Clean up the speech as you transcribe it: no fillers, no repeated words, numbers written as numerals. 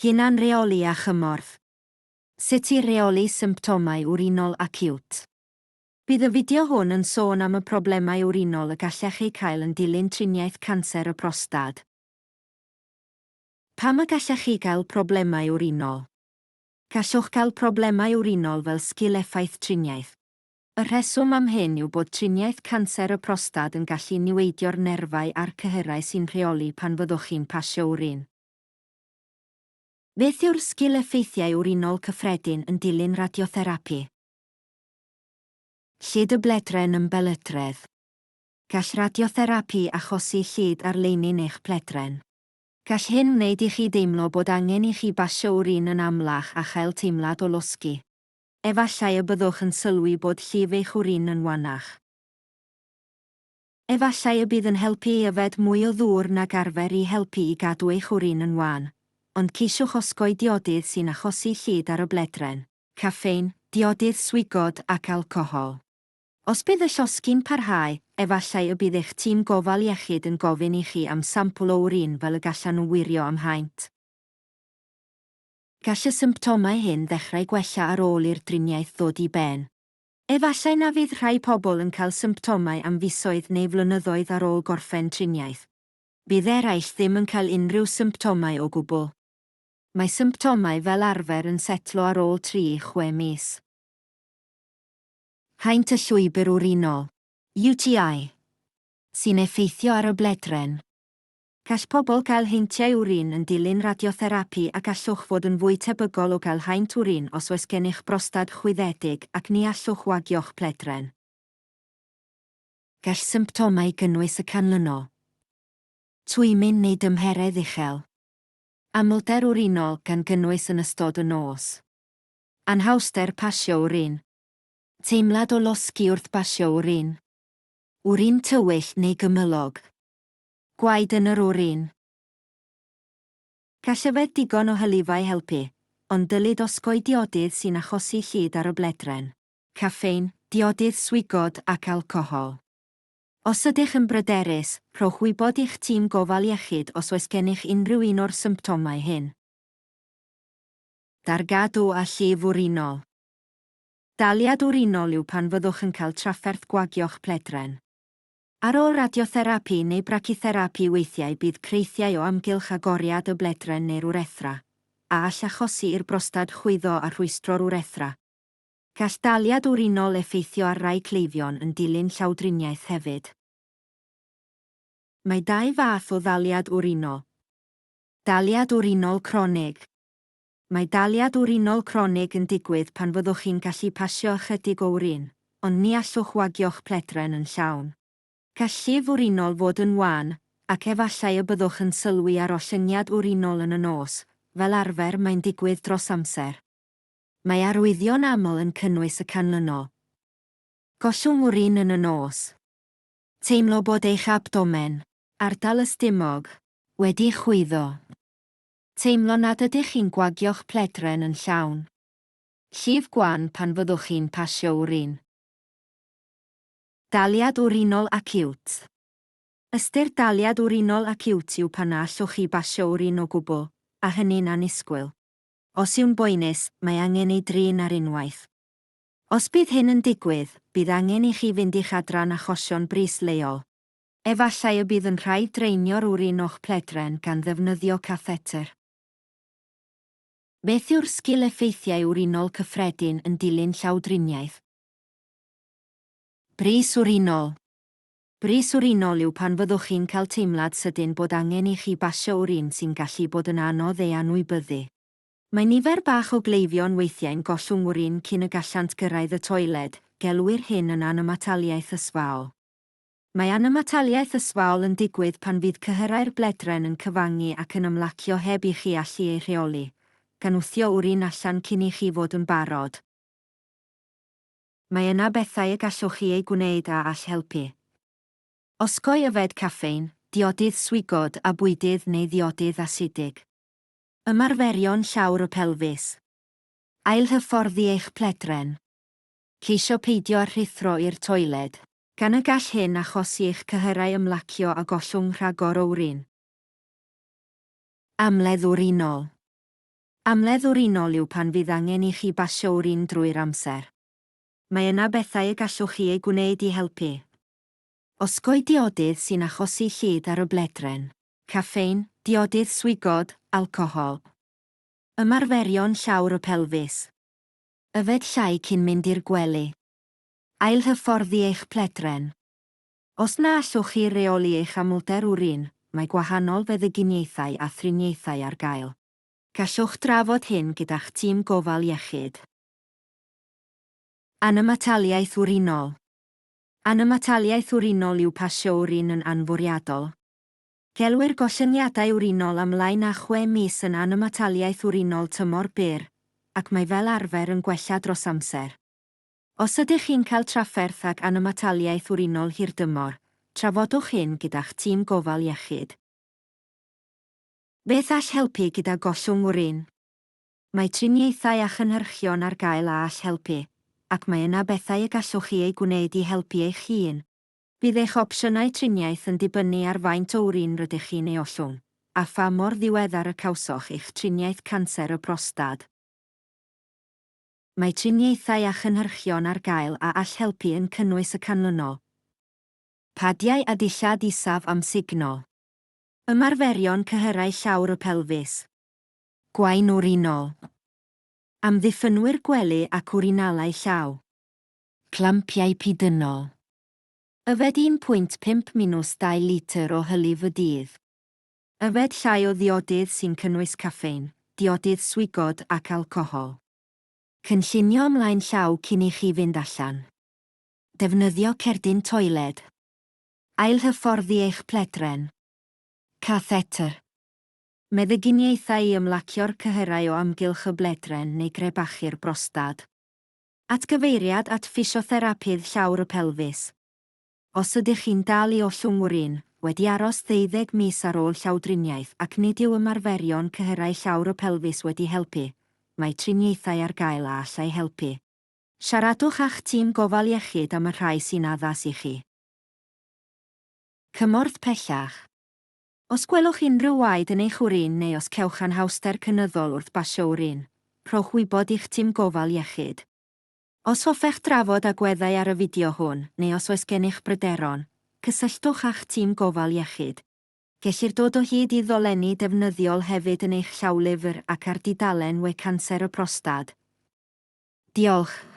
Hunanreoli a chymorth. Sut i reoli symptomau wrinol acíwt. Bydd y fideo hwn yn sôn am y problemau wrinol y gallech eu cael yn dilyn triniaeth canser y prostad. Pam y gallech chi gael problemau wrinol? Gallwch gael problemau wrinol fel sgil-effaith triniaeth. Y rheswm am hyn yw bod triniaeth canser y prostad yn gallu niweidio'r nerfau a'r cyhyrau sy'n rheoli pan fyddwch chi'n pasio wrin. Beth yw'r sgil-effeithiau wrinol cyffredin yn dilyn radiotherapi? Llid y bledren ymbelydredd. Gall radiotherapi achosi llid ar leinin eich pledren. Gall hyn wneud i chi deimlo bod angen i chi basio wrin yn amlach a chael teimlad o losgi. Efallai y byddwch yn sylwi bod llif eich wrin yn wanach. Efallai y bydd yn helpu i yfed mwy o ddŵr nag arfer i helpu i gadw eich wrin yn wan, ond ceisiwch osgoi diodydd sy'n achosi llid ar y bledren, caffein, diodydd swigod ac alcohol. Os bydd y llosgi'n parhau, efallai y bydd eich tîm gofal iechyd yn gofyn i chi am sampl o wrin fel y gallan nhw wirio am haint. Gall y symptomau hyn ddechrau gwella ar ôl i'r driniaeth ddod i ben. Efallai na fydd rhai pobl yn cael symptomau am fisoedd neu flynyddoedd ar ôl gorffen triniaeth. Bydd eraill ddim yn cael unrhyw symptomau o gwbl. Mae symptomau fel arfer yn setlo ar ôl tri i chwe mis. Haint y llwybr wrinol, UTI, sy'n effeithio ar y bledren. Gall pobl gael heintiau wrin yn dilyn radiotherapi a gallwch fod yn fwy tebygol o gael haint wrin os oes gennych brostad chwyddedig ac ni allwch wagio'ch pledren. Gall symptomau gynnwys y canlynol. Twymyn neu dymheredd uchel. Amlder wrinol, gan gynnwys yn ystod y nos. Anhawster pasio wrin. Teimlad o losgi wrth basio wrin. Wrin tywyll neu gymylog. Gwaed yn yr wrin. Gall yfed digon o hylifau helpu, ond dylid osgoi diodydd sy'n achosi llid ar y bledren, caffein, diodydd swigod ac alcohol. Os ydych yn bryderus, rhowch wybod i'ch tîm gofal iechyd os oes gennych unrhyw un o'r symptomau hyn. Dargadw a llif wrinol. Daliad wrinol yw pan fyddwch yn cael trafferth gwagio'ch pledren. Ar ôl radiotherapi neu bracitherapi weithiau bydd creithiau o amgylch agoriad y bledren neu'r wrethra, a all achosi i'r brostad chwyddo a rhwystro'r wrethra. Gall daliad wrinol effeithio ar rai cleifion yn dilyn llawdriniaeth hefyd. Mae dau fath o ddaliad wrinol. Daliad wrinol cronig. Mae daliad wrinol cronig yn digwydd pan fyddwch chi'n gallu pasio ychydig o wrin, ond ni allwch wagio'ch pledren yn llawn. Gall llif wrinol fod yn wan, ac efallai y byddwch yn sylwi ar ollyngiad wrinol yn y nos, fel arfer mae'n digwydd dros amser. Mae arwyddion aml yn cynnwys y canlynol. Gollwng wrin yn y nos. Teimlo bod eich abdomen, ardal y stumog, wedi chwyddo. Teimlo nad ydych chi'n gwagio'ch pledren yn llawn. Llif gwan pan fyddwch chi'n pasio wrin. Daliad wrinol acíwt. Ystyr daliad wrinol acíwt yw pan na allwch chi basio wrin o gwbl, a hynny'n annisgwyl. Os yw'n boenus, mae angen ei drin ar unwaith. Os bydd hyn yn digwydd, bydd angen i chi fynd i'ch adran achosion brys leol. Efallai y bydd yn rhaid draenio'r wrin o'ch pledren gan ddefnyddio cathetr. Beth yw'r sgil-effeithiau wrinol cyffredin yn dilyn llawdriniaeth? Brys wrinol. Brys wrinol yw pan fyddwch chi'n cael teimlad sydyn bod angen i chi basio wrin sy'n gallu bod yn anodd ei anwybyddu. Mae nifer bach o gleifion weithiau'n gollwng wrin cyn y gallant gyrraedd y toiled, gelwir hyn yn anymataliaeth ysfaol. Mae anymataliaeth ysfaol yn digwydd pan fydd cyhyrau'r bledren yn cyfangu ac yn ymlacio heb i chi allu eu rheoli, gan wthio wrin allan cyn i chi fod yn barod. Mae yna bethau y gallwch chi eu gwneud a all helpu. Osgoi yfed caffein, diodydd swigod a bwydydd neu ddiodydd asidig. Ymarferion llawr y pelfis. Ailhyfforddi eich pledren. Ceisio peidio â rhuthro i'r toiled. Gan y gall hyn achosi i'ch cyhyrau ymlacio a gollwng rhagor o wrin. Amledd wrinol. Amledd wrinol yw pan fydd angen i chi basio wrin drwy'r amser. Mae yna bethau y gallwch chi eu gwneud i helpu. Osgoi diodydd sy'n achosi llid ar y bledren. Caffein, diodydd swigod, alcohol. Ymarferion llawr y pelfis. Yfed llai cyn mynd i'r gwely. Ailhyfforddi eich pledren. Os na allwch chi reoli eich amlder wrin, mae gwahanol feddyginiaethau a thriniaethau ar gael. Gallwch drafod hyn gyda'ch tîm gofal iechyd. Anymataliaeth wrinol. Anymataliaeth wrinol yw pasio wrin yn anfwriadol. Gelwir gollyngiadau wrinol am lai na chwe mis yn anymataliaeth wrinol tymor byr, ac mae fel arfer yn gwella dros amser. Os ydych chi'n cael trafferth ag anymataliaeth wrinol hirdymor, trafodwch hyn gyda'ch tîm gofal iechyd. Beth all helpu gyda gollwng wrin? Mae triniaethau a chynhyrchion ar gael a all helpu, ac mae yna bethau y gallwch chi eu gwneud i helpu eich hun. Bydd eich opsiynau triniaeth yn dibynnu ar faint o wrin rydych chi'n ei ollwng, a pha mor ddiweddar y cawsoch eich triniaeth canser y prostad. Mae triniaethau a chynhyrchion ar gael a all helpu yn cynnwys y canlynol. Padiau a dillad isaf amsugnol. Ymarferion cyhyrau llawr y pelfis. Gwain wrinol. Amddiffynwyr gwely ac wrinalau llaw. Clampiau pidynol. Yfed 1.5 minus 2 litr o hylif y dydd. Yfed llai o ddiodydd sy'n cynnwys caffein, diodydd swigod ac alcohol. Cynllunio ymlaen llaw cyn i chi fynd allan. Defnyddio cerdyn toiled. Ailhyfforddi eich pledren. Cathetr. Meddyginiaethau i ymlacio'r cyhyrau o amgylch y bledren neu grebachu'r brostad. Atgyfeiriad at ffisiotherapydd llawr y pelfis. Os ydych chi'n dal i ollwng wrin, wedi aros ddeuddeg mis ar ôl llawdriniaeth ac nid yw ymarferion cyhyrau llawr y pelfis wedi helpu, mae triniaethau ar gael a allai helpu. Siaradwch â'ch tîm gofal iechyd am y rhai sy'n addas i chi. Cymorth pellach. Os gwelwch unrhyw waed yn eich wrin neu os cewch anhawster cynyddol wrth basio wrin, rhowch wybod i'ch tîm gofal iechyd. Os hoffech drafod agweddau ar y fideo hwn neu os oes gennych bryderon, cysylltwch â'ch tîm gofal iechyd. Gellir dod o hyd i ddolenni defnyddiol hefyd yn eich llawlyfr ac ar dudalen we Canser y Prostad. Diolch.